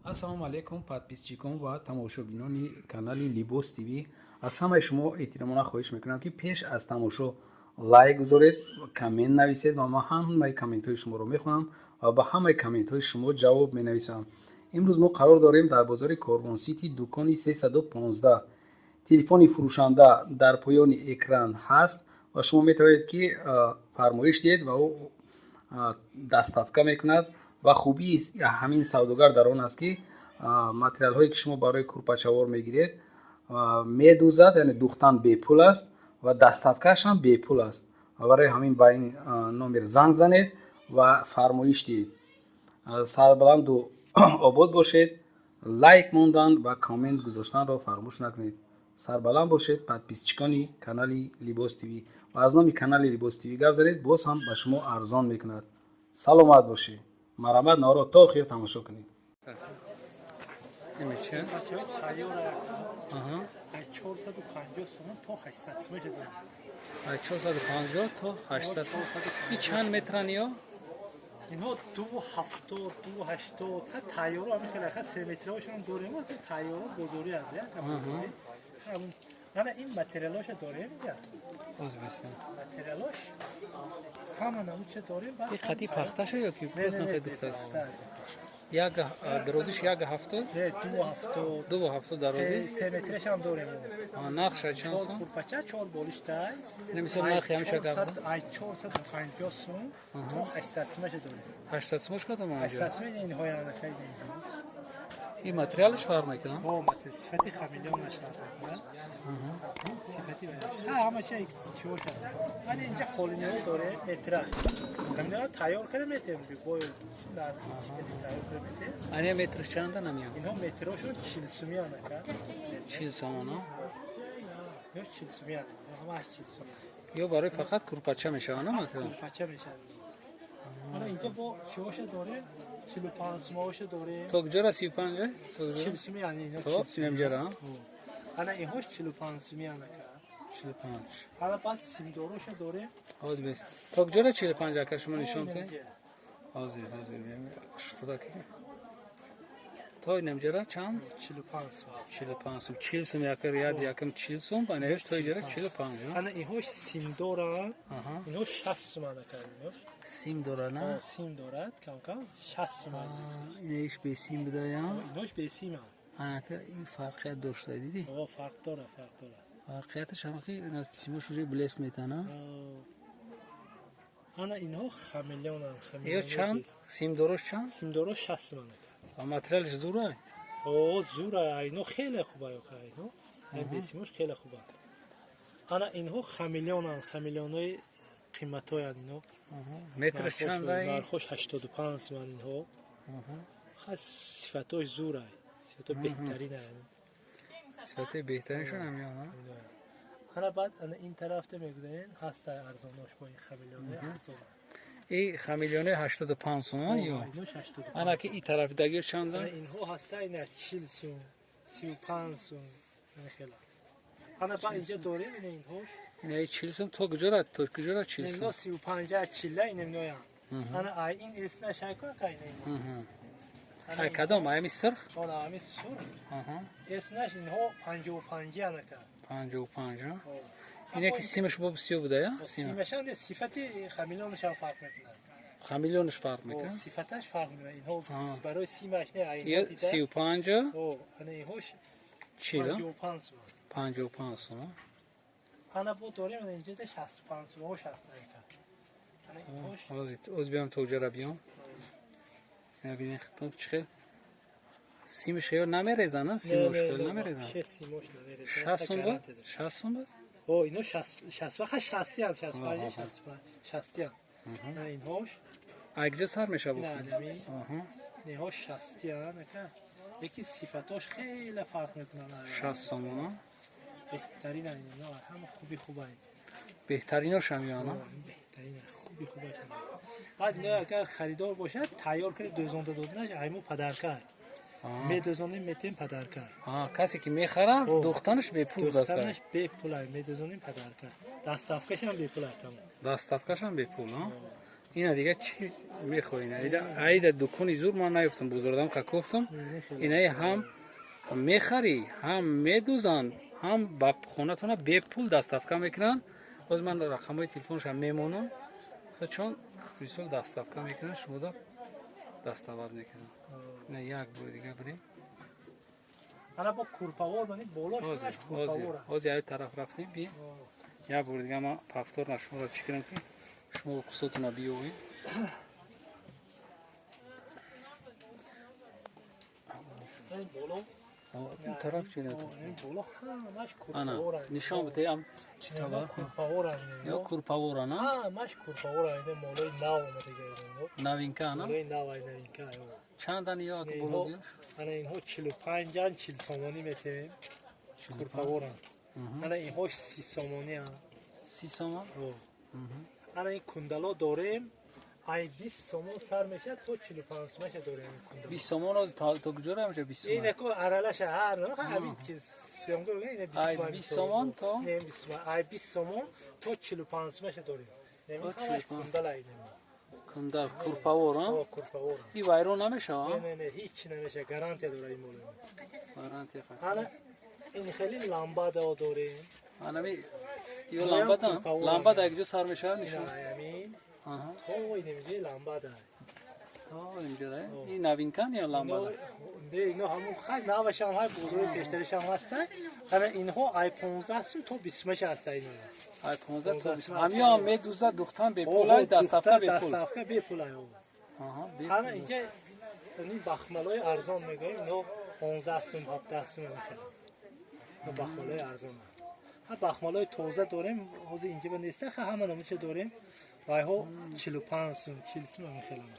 Ассалому алайкум, подписчикон ва тамошобинони канали Либос ТВ. Аз ҳамаи шумо эҳтиромона хоҳиш мекунам, ки пеш аз тамошо лайк гузоред, коммент нависед ва ман ҳамаи комментҳои шуморо мехонам ва ба ҳамаи комментҳои шумо ҷавоб менависам. Имрӯз мо қарор дорем дар бозори Корвон Сити, дукони 315. Телефони фурӯшанда дар поёни экран ҳаст ва шумо метавонед, ки фармоиш диҳед ва ӯ доставка мекунад. Ва хубии ҳамин савдогар дар он аст, ки материалҳое, ки шумо барои курпачавор мегиред, медӯзад, яъне духтан бепул аст ва доставкааш ҳам бепул аст. Ва барои ҳамин ба ин номер занг занед ва фармоиш диҳед. Сарбаланду обод бошед. Лайк мондан ва коммент гузоштанро фаромӯш накунед. Сарбаланд бошед, подписчикони канали Либос ТВ. Ва аз номи канали Либос ТВ гап занед, боз ҳам ба шумо арзон мекунад. Саломат бошед. Марҳамат, наворо то охир тамошо кунед. Бачаҳои тайёра аз 450 сомон то 800 сомон шуда. 450 то 800. И чанд метран ё? Инҳо 2,70, 2,80. Ха, тайёро ҳамин хеле ха, 3 метраҳошон дорем, ки тайёро бозорӣ аст, як бозорӣ. Ана ин материалоша дорем инҷа. Материалош ҳама намудша дорем. И қати пахташа ё ки просто хе духтар? Як дарозиш 1,70? Не, 2,70. 2,70 дарозӣ. 3 метрашам дорем. Нархша чанд сом? Курпача чор болиштай. Не, мисол, нархи ҳамиша гап. Ай 450 сом то 800 сомаша дорем. 800 сомаш кадом? 800 сом инҳояна харида. И материалаш фарқ мекунад? Сифати хамелеонаш фарқ мекунад, сифати ҳамаша чиошад. Вале инҷа қолиниҳо дорем, метра ҳаминаро тайёр карда метем, бо нархи тайёр карда метем. Ане метрш чанда намеям? Инҳо метрошон 40 сумӣ анака. 40 сомона? Ё 40 сумӣ, ҳамааш 40 сумӣ. Ё барои фақат курпача мешавад, на материал? Курпача мешавад. Ана инҷа бо чиоша дорем, 45 сумаоша дорем. То куҷора 35? 40 сумӣ, яъне инҳо. То инамҷара? Ана инҳош 45 сумӣ анака. 45. Ана баъд симдороша дорем. Ҳозир бес. То куҷора 45, ака, шумо нишон диҳед? Ҳозир, ҳозир, худо ки то инамҷара чанд? 45 сум. 45 сум. 40 сум яка ряд, якам 40 сум, ана ҳеш то иҷара 45. Ана инҳош симдоранд, инҳо 60 сум анака. Сим дора, на? Сим дорад камкам, 60 сум. Инаиш бесим будая? Инҳош бесиманд. Анака ин фарқият дошта, дидӣ? Фарқ дорад, фарқ дорад. Фарқияташ ҳамаки симош уже блеск метана. Ана инҳо хамелеонанд. Ё чанд? Симдорош чанд? Симдорош 60 сум анака. Ва материалаш зура? О, зура, инҳо хеле хуба, инҳо бесимош хеле хуба. Ана инҳо хамелеонанд, хамелеонои қиматоянд инҳо. Метраш чанд? Нархош 85 суман инҳо. Сифатош зура, сифато беҳтарин. Сифатои беҳтариншон ҳамиёна. Ана баъд ана ин тарафта мегузарем, ҳаста арзонош бо ин хамелеонои арзон. И хамелеонои 85 сум ё? Ана ки и тарафи дагиё чанда? Инҳо ҳаста ина 40 сум, 35 сум, хела. Ана баъд инҷа дорем ина инҳош. Ина 40 сум то куҷора, то куҷора 40 сум? Инҳо 35, 40 ина миноянд. Ана ай ин эсна шайко ка ина. Ай кадом? Ай ами сирх? Ана ами сурх. Эснаш инҳо 55 анака. 55, ине ки симаш бо бисёр буда, я? Симашан сифати хамелеонашам фарқ мекунад. Хамелеонаш фарқ мекунад? Сифаташ фарқ мекунад. Инҳо барои симаш не. Ё 35? Ана инҳош 40? 55 сум. 55 сум. Ана бо дорем ана инҷа 65 сум, 60 анака. Ана инҳош. Ҳозир оз биём, то уҷара биём. Бибинед хитон чӣ хел симаш ё намерезана, симош хел намерезана. 60 сум буд, 60 сум буд. О, ино шаст ваха шастиян, 65, 65, шастиян. На инҳош. Ай куҷо сар мешавад? Инҳо шастиян, яки сифатош хеле фарқ мекунанд. 60 сомона. Беҳтарин ино, ҳама хуби хуба. Беҳтаринош ҳамёна. Беҳтарин, хуби хубаш. Баъд ино агар харидор бошад, тайёр карда дӯзонда доданаш айму подарка. Медӯзонем, метем, подарка. Касе ки мехара, духтанаш бепул? Духтанаш бепул, медӯзонем, подарка. Доставкашам бепул, тамом. Доставкашам бепул. Ина дига чӣ мехоҳин? Айда дукони зур ман наёфтам, бозордам ха кофтам. Инаи ҳам мехарӣ, ҳам медузанд, ҳам ба хонатона бепул доставка мекунанд. Ҳозир ман рақамҳои телефонашам мемонам, чун мисол доставка мекунанд, шумода достават мекунанд. Ина як бори дига бирем. Ана бо курпавор мани болош курпавор. Ҳозир ай тараф рафтем, би. Як бори дига ман повторно шуморо чӣ кунам, ки шумо кусотона биёвед. Ин тараф чӣ ана нишон бите, ам чӣ тавар? Курпавор. Ё курпавора на? Ҳамаш курпавор, ина молои нав омадага ино. Новинка на? Молои нав, ай новинка. Чандан ё ак боло? Ана инҳо 45 ан, 40 сомонӣ метем. Курпаворан. Ана инҳо 30 сомонӣ ан. 30 сомон? Ана ин кундало дорем. Ай 20 сомон сар мешавад то 45 сомон дорем кундало. 20 сомон то куҷо мешавад 20 сомон? Ин ако аралаша ҳар ҳамин ки сомон ин 20 сомон то не 20 сомон, ай 20 сомон то 45 сомон дорем. Ҳамаш кундала ин. Кундал курпавор, а? Курпавор. И вайрон намешавад? Не, не, ҳеч намешавад, гарантия дорад ин мол. Гарантия. Ана ин хеле ламбада дорем. Ана ми ё ламбада? Ламбада як ҷо сар мешавад нишон. Ҳамин. То инҷа ламбада. То инҷа ин новинка ё ламбада? Не, ино ҳамон хай навашам ҳай бозори пештаришам ҳастанд. Ана инҳо ай 15 сум то 20 сум ҳаст ино. Ай 15 то 20. Ҳамиё медузад духтан бепул, ай доставка бепул. Доставка бепул ай. Аҳа, ана инҷа ин бахмалои арзон мегӯем, ино 15 сум, 17 сум мехаранд. Ино бахмалои арзон. Ҳа бахмалои тоза дорем, ҳозир инҷа ба нест, ха ҳама намуча дорем. Вайҳо 45 сум, 40 сум мехаранд.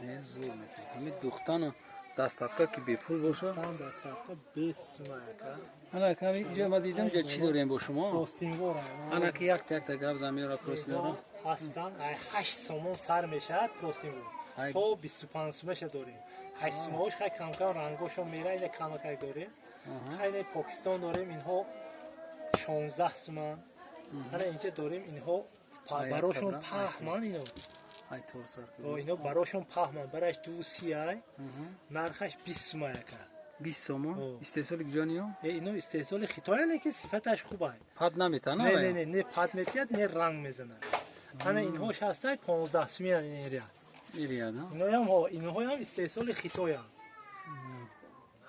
Э зур мекунад. Ҳамин духтану доставка ки бепул бошад. Доставка 20 сум ака. Ана ками инҷа ма дидам, инҷа чӣ дорем бо шумо? Простинвор. Ана ки якта якта гап зан меора простинвор. Ҳастан ай 8 сомон сар мешавад простинвор. То 25 сумаша дорем. 8 сумаош хай кам-кам рангошон мера, ина камакак дорем. Хай ина Покистон дорем, инҳо 16 суман. Ана инҷа дорем инҳо барошон паҳман ино. Ай тор сар. Ино барошон паҳман, бараш 2.30 ай. Нархаш 20 сум ака. 20 сомон? Истеҳсоли куҷониё? Ино истеҳсоли Хитоя, лекин сифаташ хуб ай. Пад наметана? Не, не, не, не пад метиҳад, не ранг мезанад. Ана инҳо ҳастай 15 сум ин риал. Ин риал, Иноям ҳо, инҳоям истеҳсоли Хитоянд.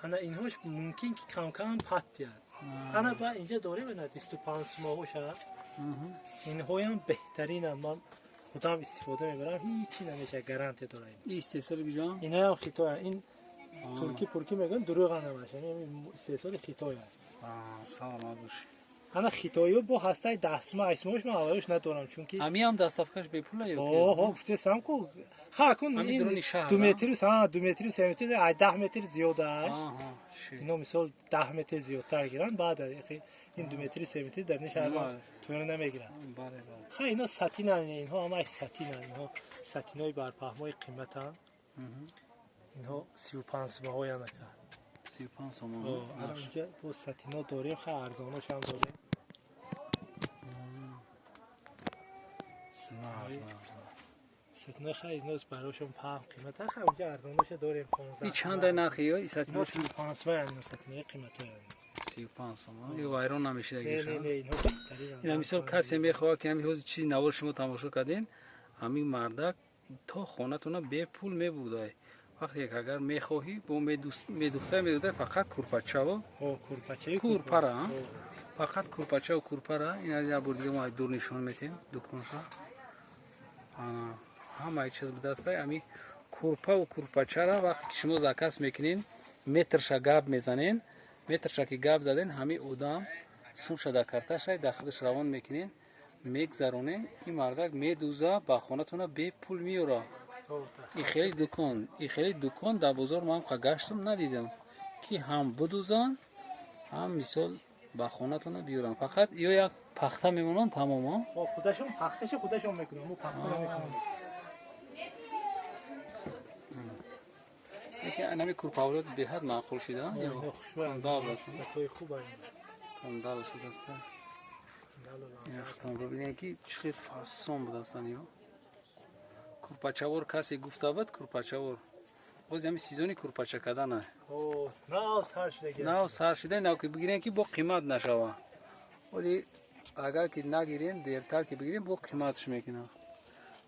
Ана инҳош мумкин ки кам-кам пад диҳад. Ана ба инҷа дорем ана 25 сумаҳош ҳаст. Инҳоям беҳтаринанд, ман худам истифода мебарам, ҳеҷ намешавад, гарантия дорад. Ин истеҳсоли куҷо? Иноям Хитоянд. Ин турки пурки мегӯянд, дурӯғ намаш, истеҳсоли Хитоянд. Саломат бошӣ. Ана хитоиё бо ҳастаи 10 сума, 8 сумаош ман аввалош надорам, чунки ҳамиам доставкаш бепула ё? Ҳо, гуфтесам ку. Ха, кун ин 2 метру, ҳа, 2 метру, 3 метр, ай 10 метр зиёд аст. Ино мисол 10 метр зиёдтар гиранд, баъд ин 2 метру 3 метр дар ин шаҳр тӯра намегиранд. Бале, бале. Ха, ино сатинанд, инҳо ҳамааш сатинанд, инҳо сатинои барпаҳмои қиматанд. Инҳо 35 сумаҳоянд ака. 35 сомон. Ана инҷа бо сатино дорем, ха арзонош ҳам дорем. Сатино ха ино барошон паҳм қимат, ха инҷа арзоноша дорем 15. И чанда нархи ё и сатино? 35 сумаянд, ино сатинои қиматоянд. 35 сомон. Ё вайрон намешида гиша. Не, не, инҳо беҳтаринанд. Ина мисол касе мехоҳад ки ҳамин ҳозир чизи навор шумо тамошо кардин, ҳамин мардак то хонатона бепул мебурдай. Вақте ки агар мехоҳӣ, бо медухтай, медухтай фақат курпачаво. Курпара, фақат курпачаву курпара. Ин аз як бор дига мо дур нишон метем дуконша. Ҳамаи чиз бидастай. Ами курпаву курпачара вақте ки шумо заказ мекунен, метрша гап мезанен, метрша ки гап заден, ҳами одам сумша дар карташай, дар худаш равон мекунен, мегзаронен, ин мардак медуза, ба хонатона бепул меёра. И хеле дукон дар бозор ман қа гаштам надидам, ки ҳам бидузанд, ҳам мисол ба хонатона биёранд. Фақат ё як пахта мемонанд, тамом. Худашон пахташа худашон мекунанд, мо пахта намекунем. Яке анами курпавлот беҳад маъқул шида. Кондал аст. Сифатҳои хуб ай. Кондал шудаст. Яхтон бибинед ки чӣ хел фасон будастанд ё. Курпачавор касе гуфта буд, курпачавор. Боз ҳами сезони курпача кардана. Нав сар шуда. Нав сар шуда, нав ки бигирем, ки бо қимат нашава. Оли агар ки нагирем, дертар ки бигирем, бо қиматш мекунам.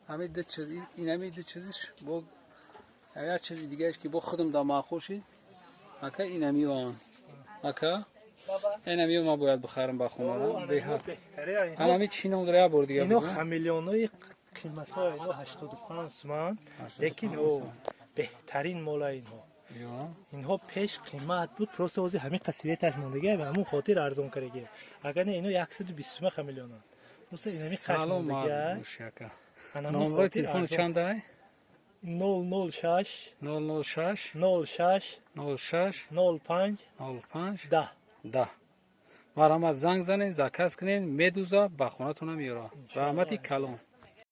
Ҳами ду чиз, инами ду чизиш, бо як чизи дигааш, ки бо худам да маъқул шид, ака, инамион, ака, инамио ма бояд бихарам ба хонара беҳад. Анами чӣ ном дора, як бор дига? Ино хамелеонои қиматҳо, ино 85 суман, лекин беҳтарин мола инҳо. Инҳо пеш қимат буд, просто ҳозир ҳамин қасиветаш мондага, ба ҳамун хотир арзон кардаги. Агар не, ино 120 сума хамелеонанд, просто инами қаш мондага. Номрои телефони чандай? 006. 006. 06. 06. 05. 05. 10. 10. Марҳамат, занг занед, заказ кунед, медуза, ба хонатона меёра. Раҳмати калон.